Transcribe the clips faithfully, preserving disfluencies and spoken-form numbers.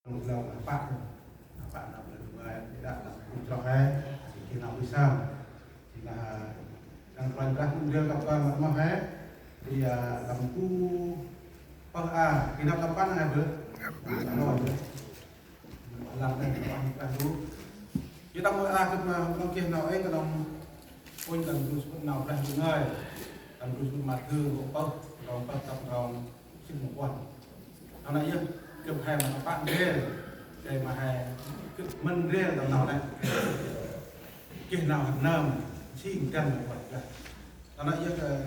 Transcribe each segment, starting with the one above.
Nau pă, nau pă nau bơh ngai, ƀiă đă nau bơh chroh he, jêng nau ƀư sa. Jêng nau, nau Kôranh Brah ndrel kăp kơl măt mơh he, jêh, a, tâm du pơh a, jêng nau tâm păn he bơh. Nau lăng he, nau păn he bơh. Jêh tâm pơh a, gâp ma, nau geh nau êng, nau uănh, tâm du sŭt nau Brah Ndu ngơi, tâm du sŭt Mathiơ, nkô̆ pơh, trong pơh, tâm trong sĭn mâu puăn. Nau nây yơh, gâp he ma nau pă ndrel, gay ma he, gâp mân ndrel tâm nau nây. Geh nau hăt nơm, sĭn dăn ma Kôranh Brah. Nau nây yơh, ơ,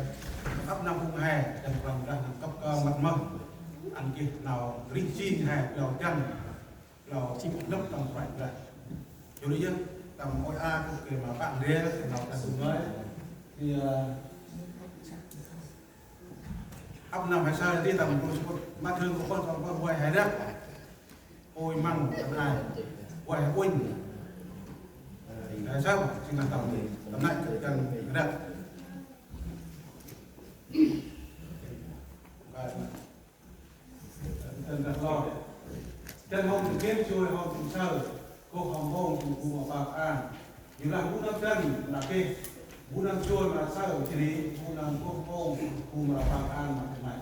ăp nau phung he, dăn Kôranh Brah, nau kăp kơl măt mơh. Ăn geh nau rêh jêng he, blau dăn, blau lăp tâm Kôranh Brah. Yor ri yơh, tâm ôi a, gâp geh ma pă ndrel, nau Brah Ndu ngơi. Ri, ơ, Ăp nau he saơ ti tâm nkô̆ sŭt Mathiơ nkô̆ pơh trong pơh, vay he răk ôi măng khân ay, vay he uănh. He saơ, jêng nau tâm, tâm nây gâp dăn răk. Dăn răk lor. Dăn hôm tâm geh, joi hôm tâm saơ, kô̆ hôm mpông tâm bu ma păng an. Yor lah bu nâm dăn ma geh, bu nâm joi ma saơ, jêh ri bu nâm kô̆ mpông bu ma păng an ma khân may.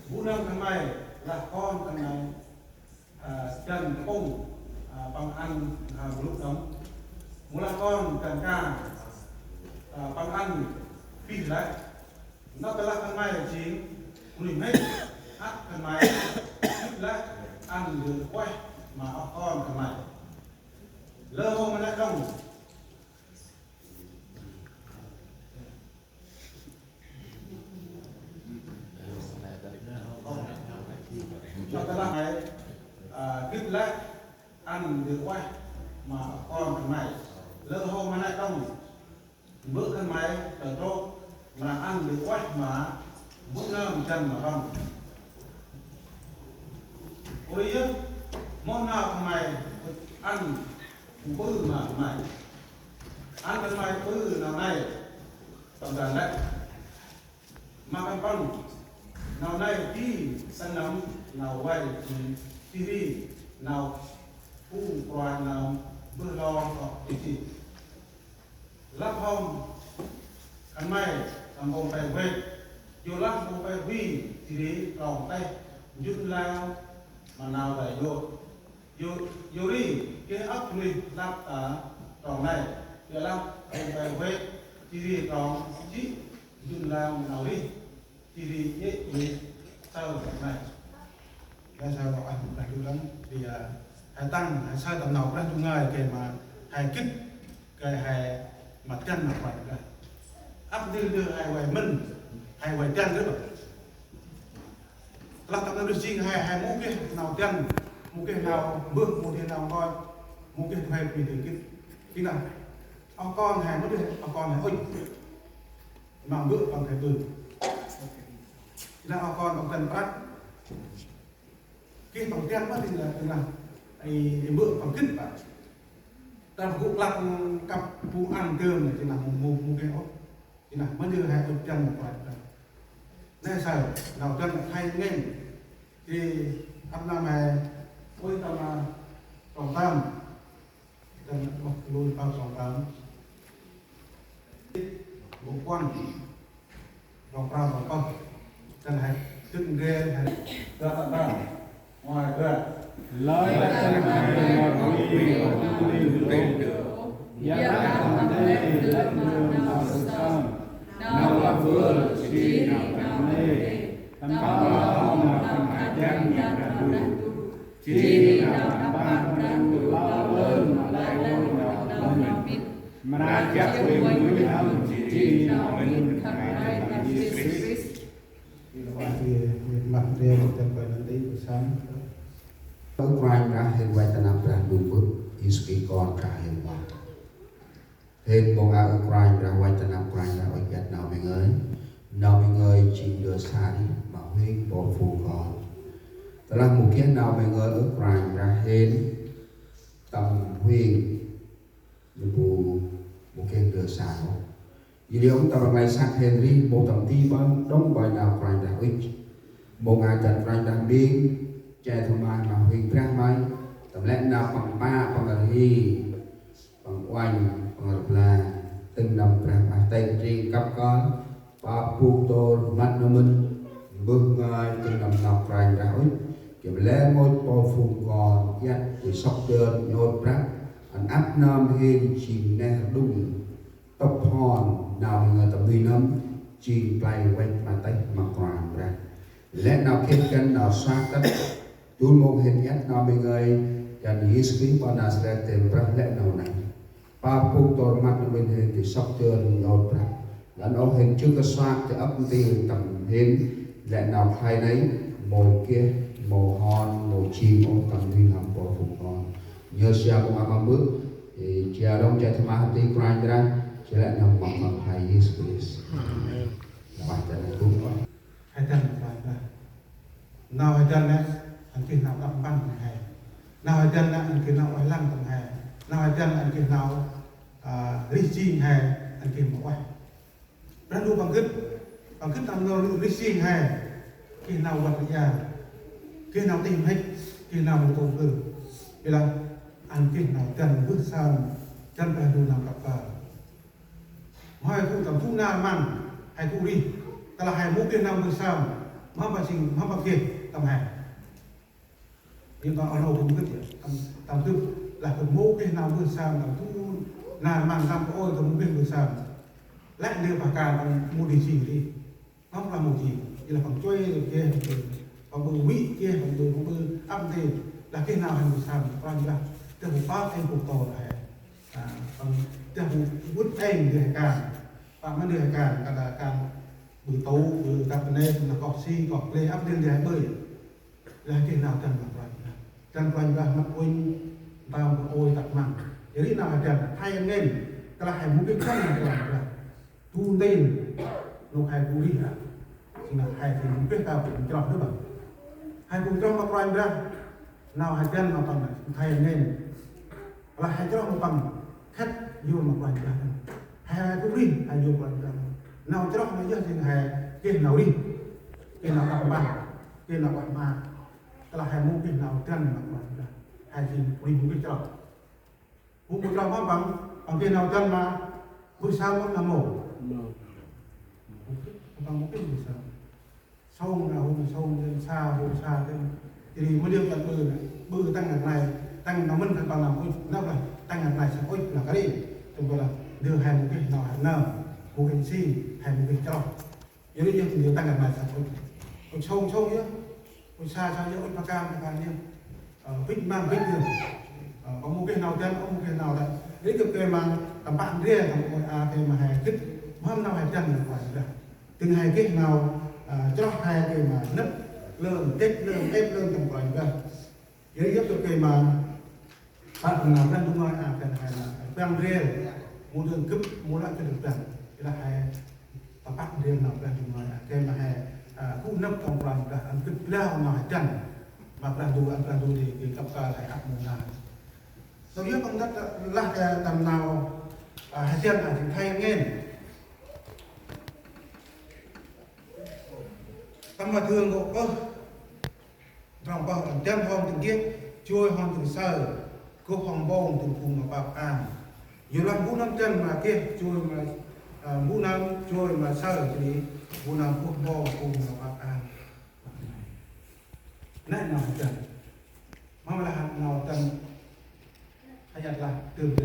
Bu nâm khân may lah kon khân may, a, dăn kpŭng, a, păng ăn, a, mluk nâm. Mâu lah kon dăn ka, a, păng ăn bih lĕ. Nau tơlah khân may jêng bunuyh mhĭk, ăt khân may gĭt lĕ ăn ndơ ueh ma oh kon khân may. Lơ hôm ma nây đŏng. Nau tơlah khân may, a, gĭt lĕ ăn ndơ ueh ma oh kon khân may. Lơ hôm ma nây đŏng. Mbơ̆ khân may ta trôk mra ăn ndơ ueh ma mbơ̆ nơm dăn ma păng. Ôi yơh, moh nau khân may ăn bu ƀư ma khân may. Ăn khân may ƀư nau nây tâm dăn lĕ. Ma khân păng, nau nây ti săn nâm nau vay jêh ri nau phung kôranh nơm bơh lor ŏk ti jêh. Lăp hôm khân may tâm mpông pe vêt, yor lah mpông pe vêt jêh ri trong têh njŭn lao ma nau vay yơh. Yor, yor ri geh ăp bunuyh lăp ta trong nây, yor lah mpông pe vêt jêh ri trong jêh njŭn lao ma nau rêh. Jêh ri jêh ri saơ tâm nây. Nây saơ tâm ah Brah Ndu đŏng, ri, a, he tăng, he saơ tâm nau Brah Ndu ngơi gay ma he gĭt, gay he ma dăn ma Kôranh Brah. Ăp ndơ ndơ he vay mĭn, he vay dăn rơh. Tơlah tâm nau rêh jêng he, he mâu geh nau dăn, mâu geh nau mbơh, mâu geh nau nkoch, mâu geh du huê bunuyh dơi gĭt. Jêng nau, oh kon he mâu geh, oh kon he ŭch. Măng mbơ̆ păng khay ƀư. Jêh lah oh kon păng dăn prăk. Geh păng dăn mơh jêh lah, jêh lah i, i mbơ̆ păng gĭt păng. Tâm gŭ klăp kăp bu ăn dơm nê, jêh lah mâu, mâu, mâu geh ôh. Jêh lah mâu dơi he ŭch dăn ma Kôranh Brah. Nê saơ, nau dăn khay ngênh. Jêh ăp nâm he, ôi tâm, a, trong tơm. Dăn ôh, lui păng trong tơm. Mâu puăn. Trong prao trong pơh. Dăn he, dâng đê he. Dăn tâm pơh. Ngoài ra. Lơi tâm he ngor ri ngor ri ngor ri. Ya tâm he lơi ngor ri ngor ri. Nau lăp vơl, jêh ri nau tâm he. Tâm pơh nau tâm he dăn nau tâm he. Jêh ri nau tâm păn Brah Ndu lơ lơn ma lĕ nau tâm mĭn. Mra jăk uănh uănh nơm jêh ri nau mĭn khân may tâm Yêsu Krist. Ơ Kôranh Brah, hên vay ta năp Brah Ndu Mbơ̆, Yêsu Krist Kon Brah hên vay. Hên mpômpa ơ Kôranh Brah, vay ta năp Kôranh Brah ŭch gĭt nau May ngơi. Nau May ngơi jêng ndơ sa ri ma huêng bol phung kon. Tơlah mâu geh nau May ngơi ơ Kôranh Brah hên tâm huêng, nơm bu mâu geh ndơ sa ôh. Yor ri tâm rnglay săk hên ri mâu tâm ti ƀon đŏng ƀơi nau Kôranh Brah ŭch. Mâu ngai dăn Kôranh Brah mbêng, Che thô ma ma huêng Brah may, tâm lĕ nau păng pă, păng rhi, păng uănh, păng rblang, tĭng nâm Brah ma tê ntri kăp kơl, pă pŭk tôr măt nơm mĭn, mbơh ngơi tĭng nâm nau Kôranh Brah ŭch, gay ma lĕ rngôch mpôl phung kon iăt, gay sŏk dơn nhôt Brah, ăn ăp nơm hên jêng neh rdŭng, tŭp hon nau ngơi tâm nuih n'hâm, jêng play văch ma têh ma Kôranh Brah. Lĕ nau khât kăn nau săk tât, dôl mông hên iăt nau ngơi, Yang Yêsu Krist ƀon Nazaret tâm Brah lĕ nau nây. Pă pŭk tôr măt nơm mĭn hên gay sŏk dơn nhôt Brah. Lăn ôh hên jŏk kơ săk tơ ăp ntil tâm hên, lĕ nau khlay nây, mâu geh, mâu hon, mâu jêng ôh tâm nuih n'hâm mpôl phung kon. Nhơ sia kŏ ma ma mbơh, ê, sia rŏng che thô ma hơti Kôranh Brah, sia lĕ nâm ma ma khlay Yêsu Krist. Amen. Nau he dăn ma Kôranh Brah. Nau he dăn lĕ, ăn geh nau đăp mpăn tâm he. Nau he dăn lĕ, ăn geh nau ueh lăng tâm he. Nau he dăn lĕ, ăn geh nau, a, rêh jêng he, ăn geh ma ueh. Brah Ndu păng gĭt, păng gĭt tâm nau rêh jêng he. Geh nau văt ri a. Geh nau tih mhĭk, geh nau mâu tôl bơh. Bi lah, ăn geh nau dăn mbơh sơm, dăn Brah Ndu nau kăp kơl. Mâu he gŭ tâm du nar măng, he gŭ rêh. Tơlah he mâu geh nau mbơh sơm, mâu pă jêng, mâu pă geh tâm he. Ri păng oh nô gŭ gĭt yơh, tâm, tâm dŭt, lah gâp mâu geh nau mbơh sơm, tâm du nar măng tâm ôi gâp mâu geh mbơh sơm. Lĕ ndơ pah kan păng mâu di jêng rêh. Păng lah mâu jêng, ri lah păng chuê geh, păng ƀư, păng ƀư wĭ geh, păng ƀư, păng ƀư ăp ntil, lah geh nau he mbơh sơm, Kôranh Brah, dah bu pơk êng bu tôr he. A, păng dah bu bŭt êng ndơ he kan. Păng mâu ndơ he kan, kơt kan ƀư tŭ, ƀư tăp nê, lah koh si, koh ble, ăp ntil ndơ he ƀư. Lah geh nau dăn ma Kôranh Brah. Dăn Kôranh Brah mât uănh, ntơm păng ôi tât măng. Jêh ri nau he dăn, he ngên, tơlah he mâu geh dăn ma Kôranh Brah. Du ntil, nôk he gŭ rêh a. Jêng nau he gŭ rêh ta gŭ chroh dŭ băng. He gŭ chroh ma Kôranh Brah. Nau he dăn ma păng, he ngên. Lah he chroh ma păng, khât yor ma Kôranh Brah. He gŭ rêh, he yor Kôranh Brah. Nau chroh nây yơh jêng he geh nau rêh. Geh nau đăp mpăn, geh nau ueh ma. Tơlah he mâu geh nau dăn ma Kôranh Brah. He jêng rêh mâu geh chroh. Phung bu chroh ma păng, păng geh nau dăn ma mbơh sơm mâu nau mâu. Păng mâu geh mbơh sơm. Sông nau hôm sông, dăn sa hôm sa, dăn. Jêh ri mâu liơk kăn ƀư nây, ƀư tăng ngăn nây, tăng nau mĭn kăn păng nau ŭch, nau lah tăng ngăn nây săk ŭch nau kơt ri. Tơm bơ lah, ndơ he mâu geh nau he nơm, mâu geh si, he mâu geh chroh. Jêh ri yơh tơm ndơ tăng ngăn nây săk ŭch. Ŭch sông sông yơh. Ŭch sa sa yơh, ŭch pah kan pah kan yơh. Ơ, bĭch măng bĭch yơh. Ơ, păng mâu geh nau dăn, păng mâu geh nau dăn. Ri gâp geh ma tâm pă ndrel, tâm ôi a geh ma he gĭt. Mhâm nau he dăn nau Kôranh Brah. Dâng he geh nau, ơ, chroh he geh ma nâp lơn, dăch lơn, êp lơn tâm Kôranh Brah. Jêh ri gâp geh ma Pă nau Brah Ndu ngơi a, kăn he nau păng ndrel, mâu dâng gâp, mâu lah gâp dâng. Jêh lah he, pă pă ndrel nau Brah Ndu ngơi a, kăn ma he, a, gŭ nâp tâm Kôranh Brah, ăn gâp blau nau he dăn. Ma Brah Ndu, ăn Brah Ndu di, di kăp kơl he ăp mâu nau. Sau yơh păng dăch lah kơ tâm nau, a, he dăn a, jêng he ngên. Tâm ma thương gô, ơ, Trong pơh ăn dăn hŏm dâng geh, joi hŏm dâng saơ, gŭ hŏm mpông dâng phung ma pap an. Yor lah mbu nâm dăn ma geh, joi ma, a, mbu nâm joi ma saơ jêh ri, mbu nâm gŭ mpông phung ma pap an. Nây nau dăn. Ma lah nau dăn. He iăt lah dâng